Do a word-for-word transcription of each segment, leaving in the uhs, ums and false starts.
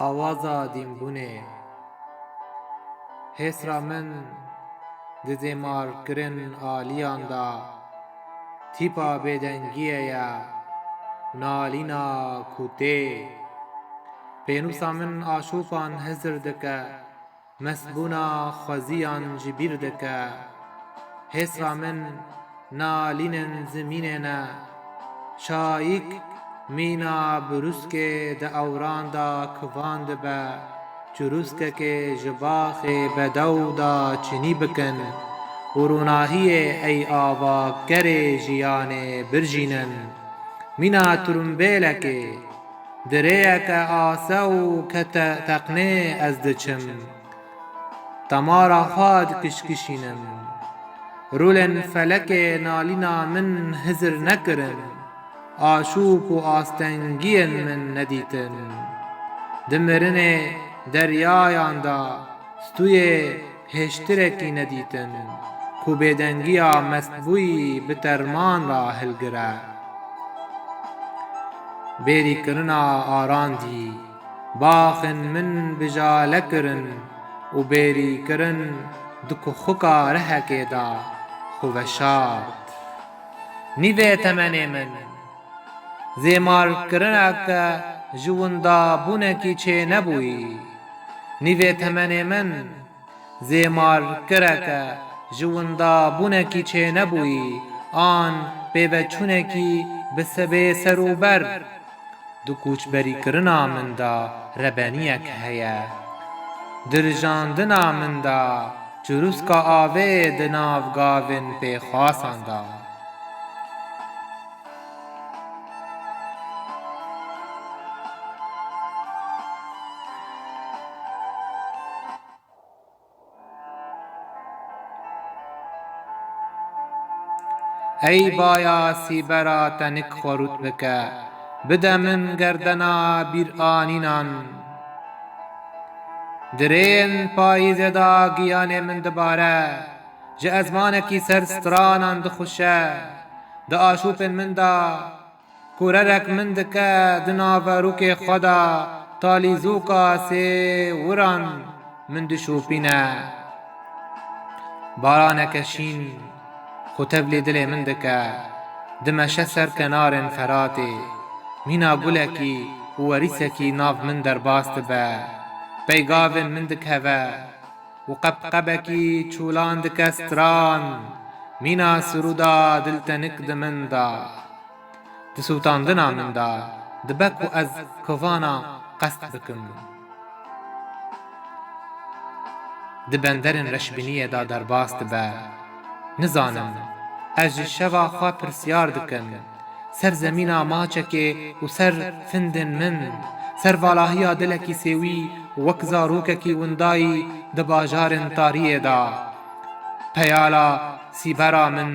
Awaza dînbûnê. Hêsra min di zêmarkirin aliyan de tîpa bêdengiyê ye, nalîna ku tê. Pênûsa min aşûpan hizir dike, mestbûna xweziyan ji bîr dike. Hêsra min nalînin zimînê ne. Şayîk mîna birûskê di ewran de kivan dibe, çirûskekê ji baxê bedew de çinî bikin û ronahiyê ey ava kerê jiyanê birjînin. Mîna turumbêlekê, di rêyeke asew ke te-, teqnê ez diçim. Temara xwe dikişkişînim. Rûlên felekê nalîna min hizir nekirin, aşûp û astengiyên min nedîtin. Di mirinê deryayan de stûyê hêştirekî nedîtin, ku bêdengiya mestbûyî bi terman re hilgire. Bêrîkirina arandî, baxên min bijale kirin û bêrîkirin di kuxika rihekê de xwe veşart. Nîvê temenê min, zêmarkirineke ji windabûnekî çênebûyî. Nîvê temenê min, zêmarkireke ji windabûnekî çênebûyî an pêveçûnekî bi sebê serûber. Di koçberîkirina min de rebeniyek heye. Di rijandina min de çirûska avê di nav gavên pêxwasan de. Ey baya sîbera tenik xwerût bike, bide min gerdena bîranînan. Di rêyên payîzê de giyanê min dibare, ji ezmanekî ser stranan dixuşe, di aşûpên min de kurerek min dike di naverokê xwe de talîzoka sêwiran min dişopîne. Baraneke şîn xwe tevlî dilê min dike, dimeşe ser kenarên Feratê. Mîna gulekî û werîsekî nav min derbas dibe. Peygavên min dikeve û qebqebekî çûlan dike stran. Mîna sirûda diltenik di min de, di sûtandina min de dibe ku ez kivana qest bikim. Di benderên reşbîniyê de derbas dibe. Nizanim, ez ji şeva xwe pirsyar dikim. Ser zemîna maçekê û ser findên min, ser valahiya dilekî sêwî wek zarokekî windayî di bajarên tariyê de. Peyala sîbera min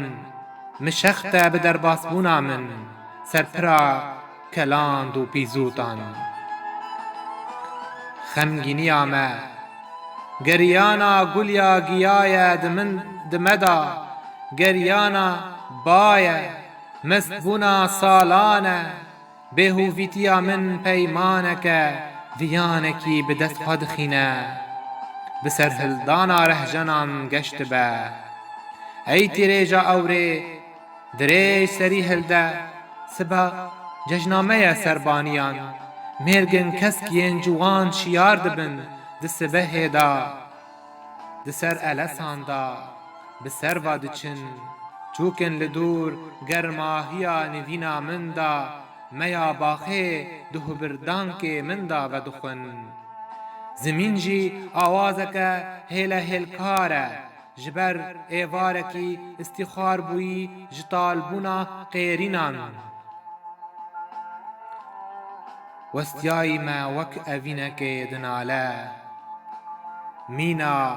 mişext e bi derbasbûna min ser pira keland û pîzûtan. Xemgîniya me, geriyana gulya giya ye di min, di me de, geriyana ba ye, mestbûna salan e. Bêhovîtiya min peymaneke viyanekî bi dest xwe dixîne, bi serhildana rehjenan geş dibe. Ey tîrêja ewrê, dirêj serî hilde, siba cejna me ye serbaniyan, mêrgên kesk yên ciwan şiyar dibin di sibehê de. Di ser elesan de bi serva diçin, çûkin li dûr germahiya nivîna min de, meya baxê di hubirdankê min de vedixwin. Zimîn jî awazeke hêlehêlkar e, ji ber êvarekî îstîxar bûyî ji talbûna qêrînan. Westiyayî me wek evînekê dinale. Mîna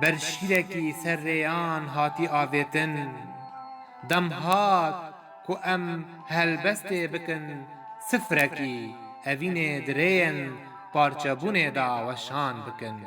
ber şîrekî ser rêyan hatî avêtin. Dem hat ku em helbestê bikin, sifrekî evînê di rêyên parçebûnê de weşan bikin.